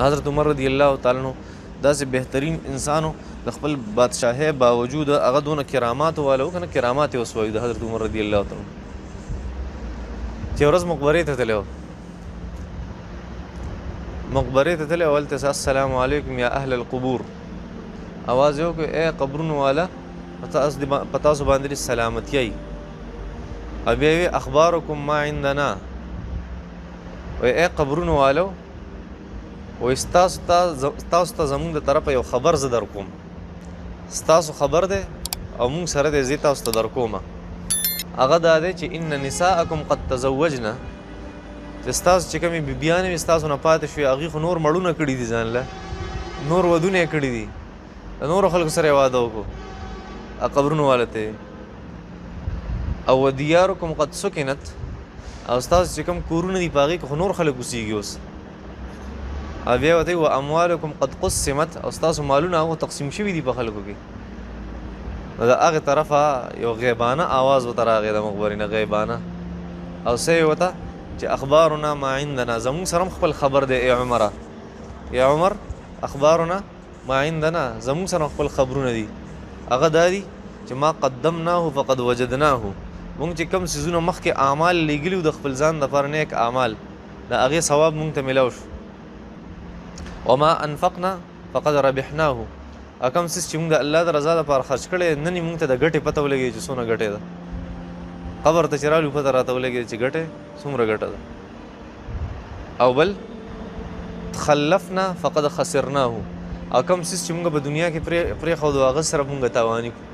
حضرت عمر رضی الله تعالی عنہ داسې بهترین انسانو د خپل بادشاهۍ باوجود هغه دونه کرامات والو کنه، کرامات یې اوس وایو د حضرت عمر رضی الله تعالی چې ورځ مقبرې ته تللی و، مقبرې ته تللی و، هلته السلام علیکم یا اهل القبور اواز یې وکړ، ای قبرونو والا په تاسو باندې سلامتیا وي. او بیا یې اخبارکم ما عندنا، وایي ای قبرونو والو، وایي ستاسو ته زموږ د طرفه یو خبر زه در کوم، ستاسو خبر دی او موږ سره دی، زه تاسو ته در کوم. هغه دا دی چې ان نساءکم قد تزوجنا، چې ستاسو چې کومې بیبیانې وې ستاسو نه پاتې شوې، هغې خو نور مړونه کړي دي، ځان له نور ودونه یې کړي دي، د نورو خلکو سره یې واده وکړو، قبرونو واله ته. او ودیارکم قد سکنت، او ستاسو چې کوم کورونه دي په هغې کې خو نور خلک اوسېږي اوس. او بیا ورته وایي واموالکم قد قسمت، او ستاسو مالونه هغه تقسیم شوي دي په خلکو کې. نو د هغې طرفه یو غیبانه اواز ورته راغی د مقبرې نه، غیبانه، او څه یې ورته چې اخبارنا ما عندنا، زموږ سره هم خپل خبر دی ای عمره، یا عمر اخبارنا ما عندنا، زموږ سره هم خپل خبرونه دي. هغه دا دي چې ما قدمناه فقد وجدناه، موږ چې کوم څیزونه مخکې اعمال لېږلي وو د خپل ځان دپاره نیک اعمال، د هغې ثواب موږ ته میلاو شو. وما انفقنا فقد ربحناه، او کوم څیز چې موږ د الله د رضا دپاره خرچ کړی نن یې موږ ته د ګټې پته ولګېږي چې څونه ګټې ده. قبر ته چې رالو پته راته ولګېږي چې ګټې څومره ګټه ده. او بل خلفنا فقد خسرناه، او کوم څیز چې موږ په دنیا کې پرېښودو هغه سره موږ تاواني کړو،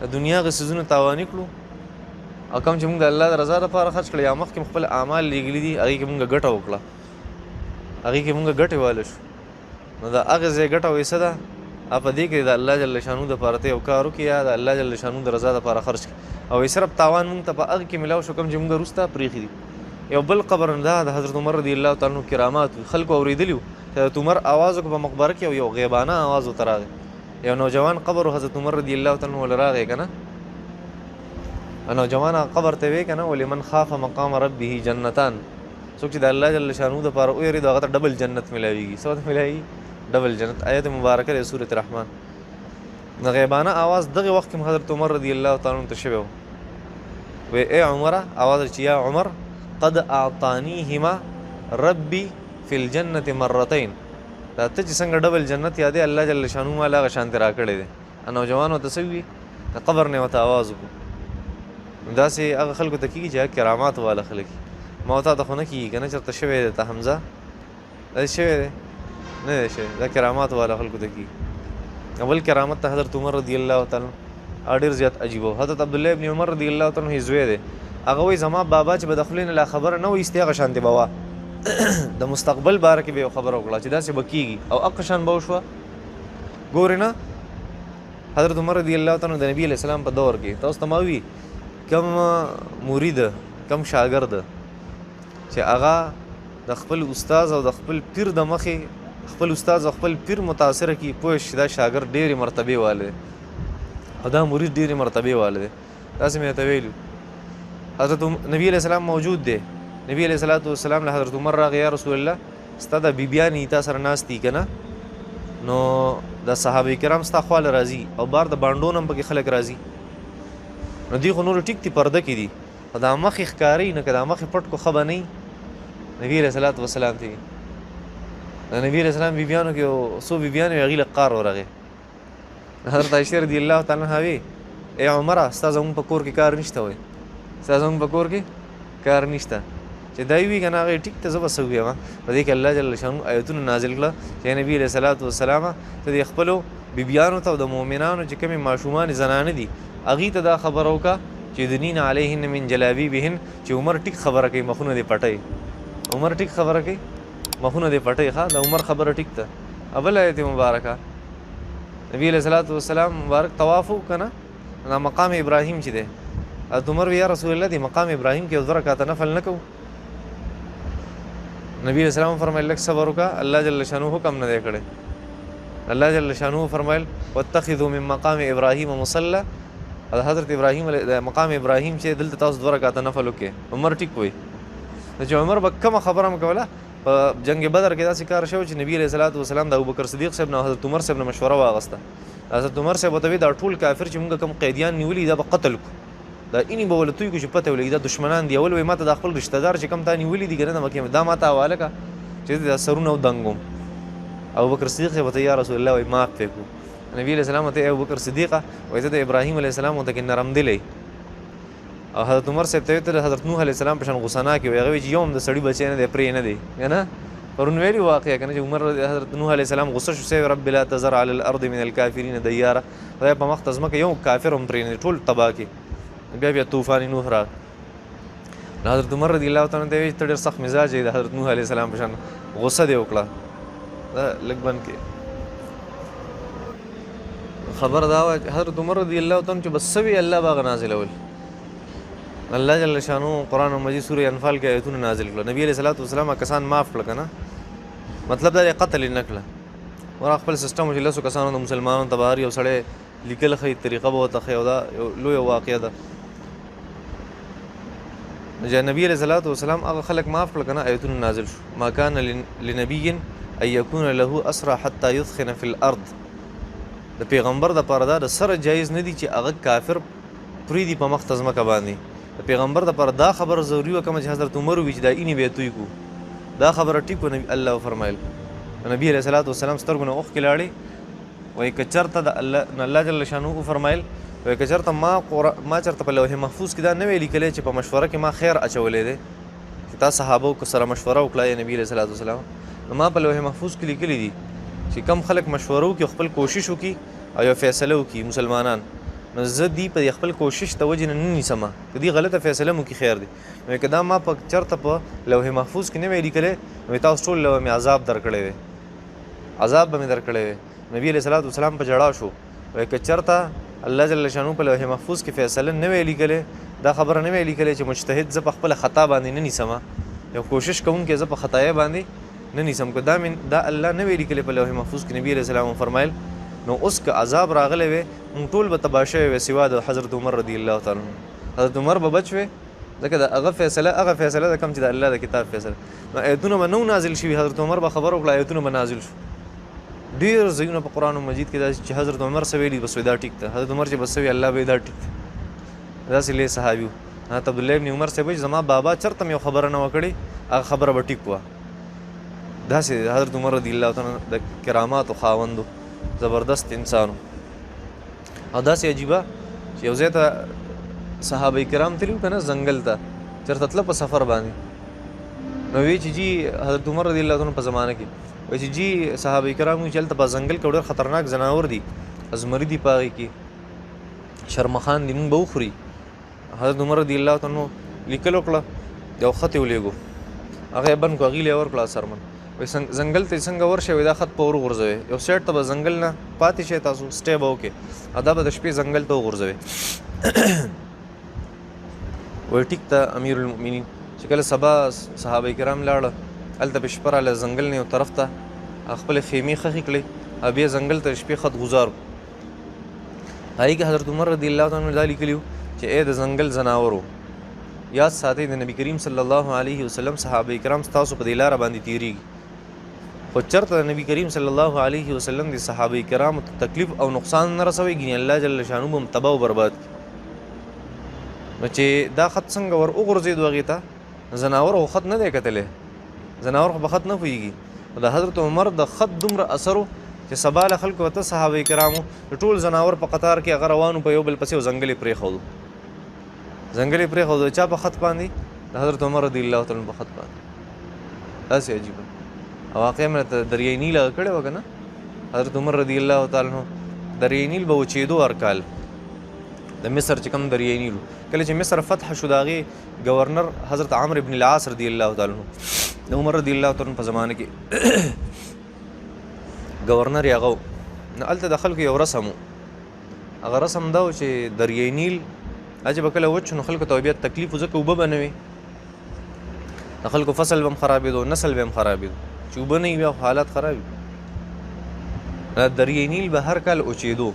د دنیا هغه څیزونه تاواني کړو، او کوم چې موږ د الله د رضا دپاره خرچ کړی یا مخکې خپل اعمال لېږلي دي هغې کې موږ ګټه وکړه، هغې کې موږ ګټې واله شو. نو د هغې ځای ګټه وایي څه ده؟ په دې کې د الله جل شانو دپاره ته یو کار وکړي یا د الله جل شانو د رضا دپاره خرچ کړي، او یې صرف تاوان موږ ته په هغې کې میلاو شو کوم چې موږ وروسته پرېښي دي. یو بل قبر دا د حضرت عمر رضی الله تعالی عنہ کرامات خلکو اورېدلي وو چې حضرت عمر اواز وکړ په مقبره کې، او یو غیبانه اواز ورته راغی، یو نوجوان قبر حضرت عمر رضی الله تعالی عنہ له راغی که نه، نوجوان هغه قبر ته وی که نه، ولمن خاف مقام ربه جنتان، څوک چې د الله جل شانو دپاره ووېرېدو هغه ته ډبل جنت میلاویږي. څه ورته میلاویږي؟ ډبل جنت. آیت مبارکه دی سورة رحمان. د غیبانه اواز دغه وخت کې حضرت عمر رضی الله تعالی عنہ ته شوی و، وی ای عمره، اواز چې یا عمر قد اعطانیهما ربي فی الجنة مرتین، دا ته چې څنګه ډبل جنت یادې الله جل شانو ما هغه شانتې راکړی دی. نوجوان ورته څه وي؟ د قبر نه ورته اواز وکړو. داسې هغه خلکو ته کېږي چې هغه کرامات والا خلک، ما تا ته خو نه کېږي که نه، چېرته شوی دی ته حمزه؟ داسې شوی دی؟ نه دی شوی. دا کرامات والا خلکو ته کېږي. اول کرامت ته حضرت عمر رضی الله تعالی عنہ ډېر زیات عجیب و. حضرت عبدالله ابن عمر رضی الله تعالی عنہ یې زوی دی، هغه وایي زما بابا چې به د خولې نه لا خبره نه وایستې هغه شانتې به وه، د مستقبل باره کې به یو خبره وکړه چې داسې به کېږي، او هغه شان به وشوه. ګورې نه حضرت عمر رضی الله تعالی عنہ د نبي علیه السلام په دور کې تاسو ته ما ووي کم مرید کم شاګرد چې هغه د خپل استاد او د خپل پیر د مخې خپل استاد او خپل پیر متاثره کړي، پوه شي دا شاګرد ډېرې مرتبې واله دی او دا مرید ډېرې مرتبې واله دی. داسې مې ورته ویلو. حضرت نبی علیه السلام موجود دی، نبی علیه الصلاة والسلام له حضرت عمر راغی، یا رسول الله ستا دا بیبیانې تا سره ناست دي که نه، نو د صحابه کرام ستا خواله راځي او بار د بانډو نه هم پکې خلک راځي، نو دوی خو نور ټیک دي پرده کې دي، خو دا مخې ښکاري نه، که دا مخې پټ کو ښه به نه وي. نبی علیه الصلاة والسلام ته د نبی علیه السلام بیبیانو کې یو څو بیبیانې وې، هغې له قار ورغی. حضرت عایشې رضی الله تعالی عنها وی ای عمره ستا زموږ په کور کې کار نشته، وایي ستا زموږ په کور کې کار نشته. چې دا وی که نه هغې ټیک ته زه به څه ووایم. په دې کې الله جل شانه آیتونه نازل کړه چې نبی علیه الصلاة والسلام ته د خپلو بیبیانو ته او د مؤمنانو چې کومې ماشومانې زنانه دي هغې ته دا خبره وکړه چې یدنین علیهن من جلابیبهن، چې عمر ټیک خبره کوي مخونه دې پټوي، عمر ټیک خبره کوي مخونه دې پټوي. ښه د عمر خبره ټیک ده. بل آیت مبارکه نبی علیه الصلاة والسلام مبارک طواف وکړ که نه، دا مقام ابراهیم چې دی، حضرت عمر وی یا رسول الله دې مقام ابراهیم کې یو دوه رکعته نفل نه کوو؟ نبی علیه السلام فرمایل لږ صبر وکړه، الله جل شانه حکم نه دی کړی. الله جل شانه فرمایل واتخذوا من مقام ابراهیم مصلی، حضرت ابراهیم مقام ابراهیم چې دلته تاسو دوه رکعته نفل وکړئ. عمر ټیک وایي، نو چې عمر به کومه خبره هم کوله په جنگ بدر کې داسې کار شوی چې نبی علیه الصلاة والسلام د ابوبکر صدیق صاحب نه حضرت عمر صاحب نه مشوره واغسته. حضرت عمر صاحب ورته وی دا ټول کافر چې موږ کوم قیدیان نیولي دا به قتل کړو، دا اینی به ولتوی کو چې پته ولګي دا دشمنان دي. اول وی ماته دا خپل رشتہ دار چې کوم تا نیولي دي که نه د مکې دا ماته حواله کړه چې دا سرونه ودنګوم. ابوبکر صدیق صاحب ورته یا رسول الله وی معاف پې کړو. نبی علیه السلام ورته ای ابوبکر صدیقه وایي ته د ابراهیم علیه السلام ورته کې نرم دلی. او حضرت عمر صاحب ته ته حضرت نوح علیه السلام په شان غوسه ناک وي، هغه وایي چې یو هم د سړي بچی نه دی پرې نه دی که نه. پرون ویلي واقعه که نه چې عمر حضرت نوح علیه السلام غوسه شو، سوی رب لا تذر علی الارض من الکافرین دیاره، خدای په مخ ته ځمکه یو کافر هم پرې نه دی ټول تباه کړي. بیا بیا طوفان نوح راغی. نو حضرت عمر رضی الله تعالی عنه ته وایي چې ته ډېر سخت مزاج یې، د حضرت نوح علیه السلام په شان غوسه دې وکړه. دا لږ بند کړې خبره دا وه چې حضرت عمر رضی الله تعالی عنه چې بس څه وي الله به هغه نازلول. الله جل شانو قرآن مجید سورة انفال کې آیتونه نازل کړل. نبی علیه الصلاة والسلام کسان معاف کړل که نه، مطلب دا دی قتل یې نه کړه. ورا خپل سیستم چې لسو کسانو د مسلمانانو ته بهر یو سړی لیکل ښیي طریقه به ورته ښیي، او دا یو لویه واقعه ده. چې نبی علیه الصلاة والسلام هغه خلک معاف کړل که نه، آیتونه نازل شو. ما کان لنبی ان یکون له اسرى حتی یثخن فی الارض. د پیغمبر دپاره دا د سره جایز نه دي چې هغه کافر پرېږدي په مخ ته ځمکه باندې. د پیغمبر دپاره دا خبره ضروري وه کومه چې حضرت عمر ووي چې دا اینې به یې توی کړو، دا خبره ټیک وه. نبی الله وفرمایل. نبی علیه الصلاة والسلام سترګو نه اوښکې لاړې، وایي که چېرته د الله نو الله جل شانه وفرمایل وایي که چېرته ما چېرته په لوح محفوظ کې دا نه وی لیکلی چې په مشوره کې ما خیر اچولی دی چې تا صحابو سره مشوره وکړه یا نبی علیه الصلاة والسلام، نو ما په لوح محفوظ کې لیکلي دي چې کم خلک مشوره وکړي خپل کوشش وکړي او یو فیصله وکړي مسلمانان، نو زه دی په خپل کوشش د وجې نه نه نیسم، که دی غلطه فیصله مو کړي خیر دی. نو که دا ما په چېرته په لوح محفوظ کې نه وی لیکلی نو تاسو ټول له مې عذاب درکړی وی، عذاب به مې درکړی وی. نبی علیه الصلاة والسلام په ژړا شو، وایي که چېرته الله جل شانه په لوح محفوظ کې فیصله نه وی لیکلې، دا خبره نه وی لیکلې چې مجتهد زه په خپله خطا باندې نه نیسم، یو کوشش کوونکی زه په خطایه باندې نه نیسم، که دا مې دا الله نه وی لیکلې په لوح محفوظ کې، نبی علیه السلام وفرمایل نو اوس که عذاب راغلی وی موږ ټول به تباه شوی وی سوا د حضرت عمر رضی الله تعالی عنه. حضرت عمر به بچ وی ځکه د هغه فیصله هغه فیصله ده کوم چې د الله د کتاب فیصله. نو ایتونه به نه وو نازل شوي، حضرت عمر به خبره وکړه ایتونه به نازل شو. ډېر ځایونه په قرآن مجید کې داسې چې حضرت عمر څه ویلي بس وایي دا ټیک ده، حضرت عمر چې بس څه وي الله به یې دا ټیک ده. داسې لوی صحابي و. حضرت عبدالله ابن عمر صاحب وایي چې زما بابا چېرته مې یو خبره نه وه کړې هغه خبره به ټیک وه. داسې حضرت عمر رضی الله تعالی عنه د کراماتو خاوند و، زبردست انسان و. او داسې عجیبه چې یو ځای ته صحابه کرام تللي وو که نه ځنګل ته چېرته تله په سفر باندې، نو وی چې جي حضرت عمر رضی الله عنه په زمانه کې وایي چې جي صحابه کرام وایي چې هلته په ځنګل کې ډېر خطرناک ځناور دي، زمري دي په هغې کې، شرمخان دي، موږ به وخوري. حضرت عمر رضی الله تعالی عنه لیکل وکړه، یو خط یې ولېږو، هغه یې بند کړو، هغې له یې ورکړه څرمن. وایي ځنګل ته یې څنګه ورشئ، وایي دا خط په ور وغورځوئ، یو سیټ ته به ځنګل نه پاتې شئ تاسو، سټی به وکړئ او دا به د شپې ځنګل ته وغورځوئ. وایي ټیک ته امیر المؤمنین چې کله سبا صحابه کرام لاړه هلته په شپه راله ځنګل نه یو طرف ته خپلې خیمې ښخې کړې او بیا ځنګل ته د شپې خط ګزار کړو. هغې کې حضرت عمر رضی الله تعالی عنه دا لیکلي وو چې ای د ځنګل ځناورو یاد ساتئ د نبی کریم صلی الله علیه وسلم صحابه کرام ستاسو په دې لاره باندې تیریږي، خو چېرته د نبی کریم صلی الله علیه وسلم د صحابه کرامو ته تکلیف او نقصان نه رسوي، ګینې الله جل شانه به هم تباه او برباد کړي. نو چې دا خط څنګه ور وغورځېدو هغې ته، ځناور خو خط نه دی کتلی، ځناور خو په خط نه پوهېږي، خو د حضرت عمر د خط دومره اثر و چې سبا له خلکو ته صحابه کرامو د ټول ځناور په قطار کې هغه روان وو په یو بل پسې او ځنګل یې پرېښودو، ځنګل یې پرېښودو. چا په خط باندې؟ د حضرت عمر رضی الله تعالی عنه په خط باندې. داسې عجیبه او واقعه مې راته دریای نیل هغه کړې وه که نه، حضرت عمر رضی الله تعالی عنه دریای نیل به وچېدو هر کال، د مصر چې کوم دریای نیل و، کله چې مصر فتح شو د هغې گورنر حضرت عمرو بن العاص رضی الله تعالی عنه د عمر رضی الله تعالی عنه په زمانه کې گورنر یې هغه و. نو هلته د خلکو یو رسم و، هغه رسم دا و چې دریای نیل چې به کله وچ شو نو خلکو ته به بیا تکلیف و، ځکه اوبه به نه وې، د خلکو فصل به هم خرابېدو، نسل به هم خرابېدو، چې اوبه نه وي بیا خو حالات خراب وي. دا دریای نیل به هر کال وچېدو.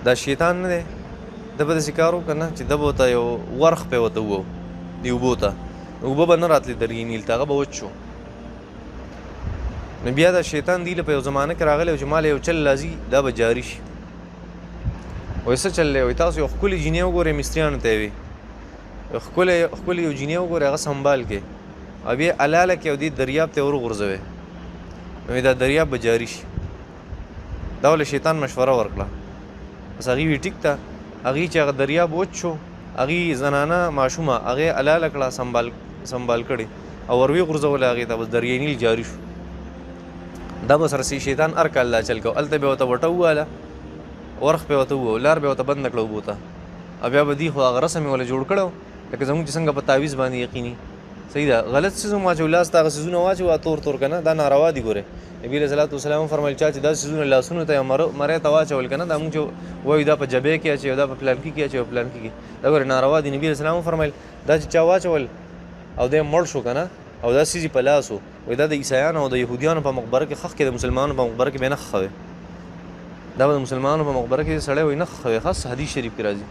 دا شیطان نه دی، ده به داسې کار وکړه نه چې ده به ورته یو ورخ پرې ورته ووهو دې اوبو ته، نو اوبه به نه راتلې دریای نیل ته، هغه به وچ شو. نو بیا دا شیطان دی له په یو زمانه کې راغلی چې مال یو چل لازي، دا به جاري شي. وایي څه چل دی؟ وایي تاسو یو ښکلې جینۍ وګورئ، مصریانو ته یې وي ښکلې یو جینۍ وګورئ، هغه سنبال کړئ او بیا حلاله کړئ او دې دریاب ته یې وروغورځوئ، نو دا دریاب به جاري شي. دا ولې شیطان مشوره ورکړه. بس هغې وی ټیک ده. هغې چې هغه دریاب وچ شو، هغې زنانه ماشومه هغې حلاله کړه، سنبال کړې او ور ویې غورځوله هغې ته، بس دریای نیل جاري شو. دا به سره سي شیطان هر کال دا چل کوو. هلته به ورته وټه وواله، ورخ به ورته ووهو، لار به ورته بنده کړه اوبو ته، او بیا به دی خو هغه رسم یې ورله جوړ کړی لکه زموږ چې څنګه په تعویذ باندې یقیني صحیح ده. غلط څیز هم واچو، لاس ته هغه څیزونه واچو، تور تور که نه، دا ناروا دي. ګورې نبي علیه الصلات والسلام وفرمیل چا چې دا څیزونه لاسونو ته یا مرۍ ته واچول که نه، دا موږ چې وایو دا په جبې کې اچوي، دا په پلانکي کې اچوي، پلانکي کې، دا ګورې ناروا دي. نبي علیه السلام وفرمیل دا چې چا واچول او دی مړ شو که نه، او دا څیز یې په لاس و، وایي دا د عیسایانو او د یهودیانو په مقبره کې ښخ کې، د مسلمانانو په مقبره کې به نه ښخوي. دا به د مسلمانانو په مقبره کې سړی وایي نه ښخوي، خاص حدیث شریف کې راځي.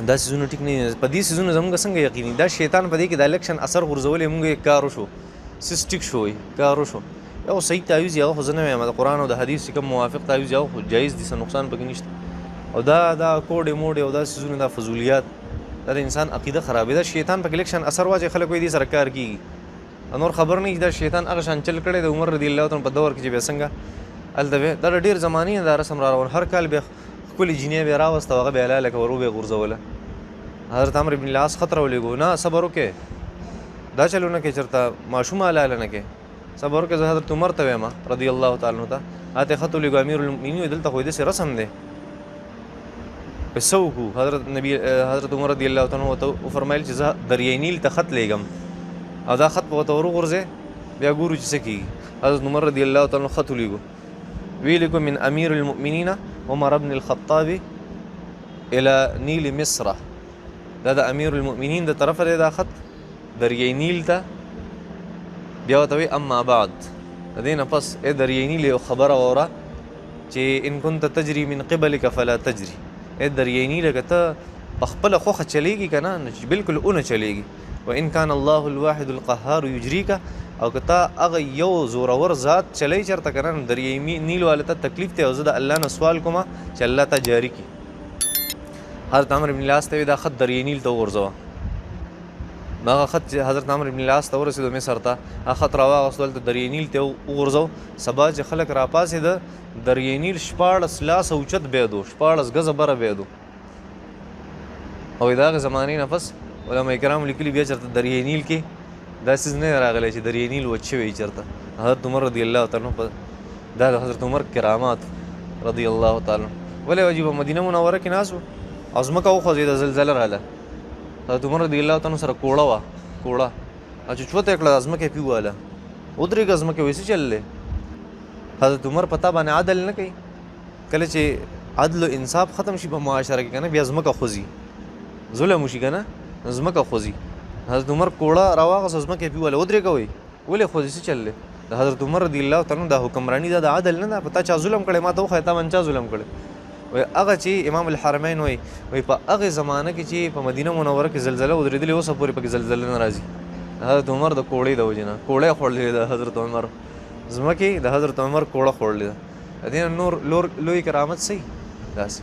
دا څیزونه ټیک نه دي. په دې څیزونو زموږ څنګه یقیني؟ دا شیطان په دې کې د الیکشن اثر غورځولی، موږ یې کار وشو، څیز ټیک شو، کار وشو. یو صحیح تعویذ هغه خو زه نه وایم، د قرآن او د حدیث چې کوم موافق تعویذ هغه خو جایز دي، څه نقصان پکې نشته. او دا دا کوډې موډې او دا څیزونه، دا فضولیات، دا د انسان عقیده خرابوي. دا شیطان په الیکشن اثر واچوي، خلک وایي دې سره کار کېږي، نور خبر نه چې دا شیطان هغه شان چل کړی د عمر رضی الله تعالی په دور کې چې بیا څنګه هلته به دا ډېر زمانې نه دا رسم را روان، هر کال بیا ښکلې جینۍ به یې راوسته، هغه به یې حلاله کړه، ور وبه یې غورځوله. حضرت عمرو بن العاص خط راولېږو، نه صبر وکړې، دا چلو نه کې چېرته ماشومه حلاله نه کې، صبر وکړې. زه حضرت عمر ته وایم رضی الله تعالی عنه ته، هغه ته خط ولېږو، امیر المؤمنین وایي دلته خو یې داسې رسم دی، څه وکړو؟ حضرت نبی حضرت عمر رضی الله تعالی عنه ورته وفرمیل چې زه دریای نیل ته خط لېږم او دا خط به ورته وروغورځوې، بیا ګورو چې څه کېږي. حضرت عمر رضی الله تعالی عنه خط ولېږو، ویې لیکو من امیر المؤمنین عمر بن الخطاب الى نیل مصر. دا د امیر المؤمنین د طرفه دی دا خط دریای نیل ته. بیا ورته وایي اما بعد، د دې نه پس ای دریای نیل یو خبره واوره چې ان كنت تجري من قبلك فلا تجري. ای دریای نیل که ته په خپله خوښه چلېږي که نه، نو چې بالکل ونه چلېږي. وان كان الله الواحد القهار يجريك، او که تا هغه یو زورور ذات چلی چېرته که نه، نو دریای نیل والا ته تکلیف دی، او زه د الله نه سوال کوم چې الله تا جاري کړي. حضرت عمرو بن العاص ته وایي دا خط دریای نیل ته وغورځوه. نو هغه خط چې حضرت عمرو بن العاص ته ورسېدو مصر ته، هغه خط راواغستو، هلته دریای نیل ته وغورځو. سبا چې خلک راپاڅېده، دریای نیل 16 لاسه اوچت بهېدو، 16 ګزه بره بهېدو. او د هغې زمانې نه پس علما کرامو لیکلي بیا چېرته دریای نیل کې دا څیز نه راغلی چې دریای نیل وچ شوی چېرته. حضرت عمر رضی الله تعالی عنه دا د حضرت عمر کرامات رضی الله تعالی عنه. ولې عجیبه مدینه منوره کې ناست و او ځمکه وخوځېده، زلزله راغله. حضرت عمر رضی الله تعالی عنه سره کوړه وه، کوړه او چې چوته یې کړه ځمکه یې پرې ووهله، ودرېږه ځمکه وایي څه چل دی؟ حضرت عمر په تا باندې عدل نه کوي. کله چې عدل و انصاف ختم شي په معاشره کې که نه، بیا ځمکه خوځي، ظلم وشي که نه، ځمکه خوځي. حضرت عمر کوړه راواغسته، ځمکه یې پرې ووهله، ودرېږه وایي ولې خوځي څه چل دی؟ د حضرت عمر رضی الله تعالی عنه دا حکمراني دا د عدل نه ده. په تا چا ظلم کړی؟ ما ته وښیه تا باندې چا ظلم کړی؟ وایي هغه چې امام الحرمین وایي، وایي په هغې زمانه کې چې په مدینه منوره کې زلزله ودرېدلې، اوسه پورې پکې زلزله نه راځي. حضرت عمر د کوړې د وجې نه کوړه یې خوړلې ده. حضرت عمر ځمکې د حضرت عمر کوړه خوړلې ده. د دې نه نور لوی کرامت څه وي؟ داسې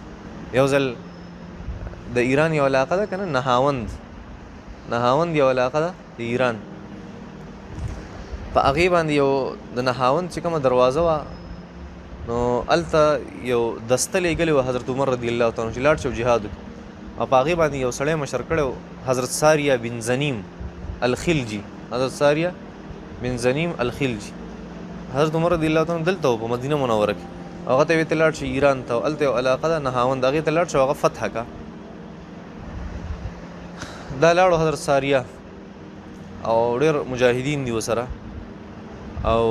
یو ځل د ایران یو علاقه ده که نه، نهاوند، نهاوند یو علاقه ده د ایران. په هغې باندې یو د نهاوند چې کومه دروازه وه، نو هلته یو دسته لېږلې وه حضرت عمر رضی الله تعالی عنه چې لاړ شي او جهاد وکړي. او په هغې باندې یو سړی مشر کړی و، حضرت ساریه بن زنیم الخلجي. حضرت ساریه بن زنیم الخلجي حضرت عمر رضی الله تعالی عنه دلته و په مدینه منوره کې. هغه ته یې ته لاړ شي ایران ته، هلته یو علاقه ده نهاوند، هغې ته لاړ شه او هغه فتح کړه. دا لاړو حضرت ساریه او ډېر مجاهدین دي ورسره، او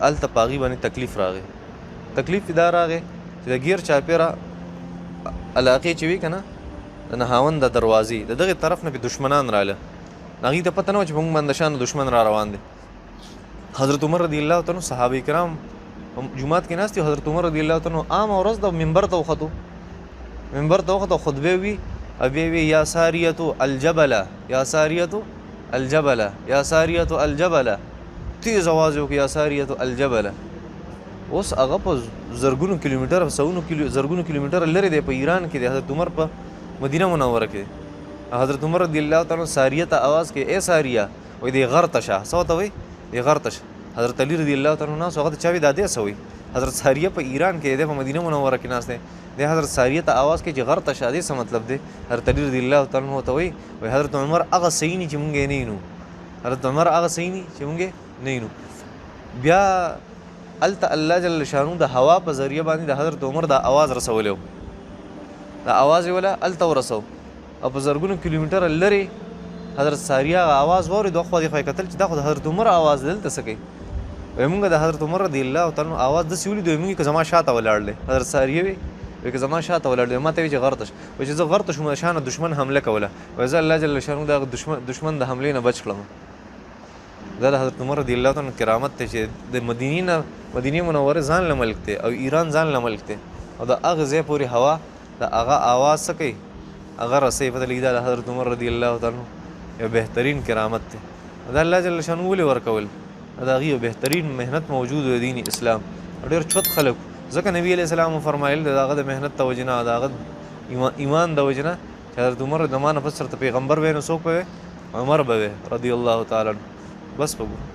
هلته په هغې باندې تکلیف راغی. تکلیف دا راغی چې د ګیر چاپېره علاقې چې وي که نه، د نهاوند د دروازې د دغې طرف نه پرې دښمنان راغله. هغوی ته پته نه وه چې په موږ باندې شان دښمن را روان دی. حضرت عمر رضی الله تعالی عنه صحابه کرام جومات کې ناست دي. حضرت عمر رضی الله تعالی عنه عامه ورځ ده، منبر ته وختو، منبر ته وختو، خطبه وي. او بیا وی یا ساریة الجبل، یا ساریة الجبل، یا ساریة الجبل، تیز اواز یې وکړ یا ساریة الجبل. اوس هغه په زرګونو کیلومتره، سوونو کیلو، زرګونو کیلومتره لرې دی، په ایران کې دی. حضرت عمر په مدینه منوره کې دی. حضرت عمر رضی الله تعالی عنہ ساریه ته اواز کوي، ای ساریه، وایي دې غر ته شه. څه ورته وایي؟ دې غر ته شه. حضرت علی رضی الله تعالی عنہ ناست و، هغه ته چا وي دا دی څه وایي؟ حضرت ساریه په ایران کې دی، په مدینه منوره کې ناست دی. دی حضرت ساریه ته اواز کوي چې غر ته شه، دې څه مطلب دی؟ حضرت علی رضی الله تعالی عنہ ته وایي، وایي حضرت عمر هغه څه ویني چې مونږ یې نه وینو، حضرت عمر هغه څه ویني چې مونږ یې نه وینو. بیا هلته الله جل شانو د هوا په ذریعه باندې د حضرت عمر دا اواز رسولی و، دا اواز یې وله هلته ورسو او په زرګونو کیلومتره لرې حضرت ساریه هغه اواز واورېد. خوا دې خوا یې کتل چې دا خو د حضرت عمر اواز دی، دلته څه کوي؟ وایي مونږ د حضرت عمر رضی الله تعالی عنہ اواز داسې ولیدو، وایي مونږ که زما شاته ولاړ دی. حضرت ساریه وي، وایي که زما شاته ولاړ دی، ما ته وایي چې غر ته شه. وایي چې زه غر ته شوم، د شانه دښمن حمله کوله. وایي زه الله جل شانه د هغه دښمن د حملې نه بچ کړم. دا د حضرت عمر رضی الله تعالی عنہ کرامت دی چې د مدینې نه، مدینې منورې ځان له ملک دی او ایران ځان له ملک دی، او د هغه ځای پورې هوا د هغه اواز څه کوي؟ هغه رسوي. پته لګي دا د حضرت عمر رضی الله تعالی عنہ یو بهترین کرامت دی. دا الله جل شانه ولې ورکول؟ دا د هغې یو بهترین محنت موجود دی دین اسلام. ډېر چوت خلک، ځکه نبی علیه السلام وفرمایل د هغه د محنت د وجې نه، د هغه ایمان د وجې نه چې حضرت عمر د ما نه پس چېرته پیغمبر وی نو څوک به وی؟ عمر به وی رضی الله تعالی عنہ. بس په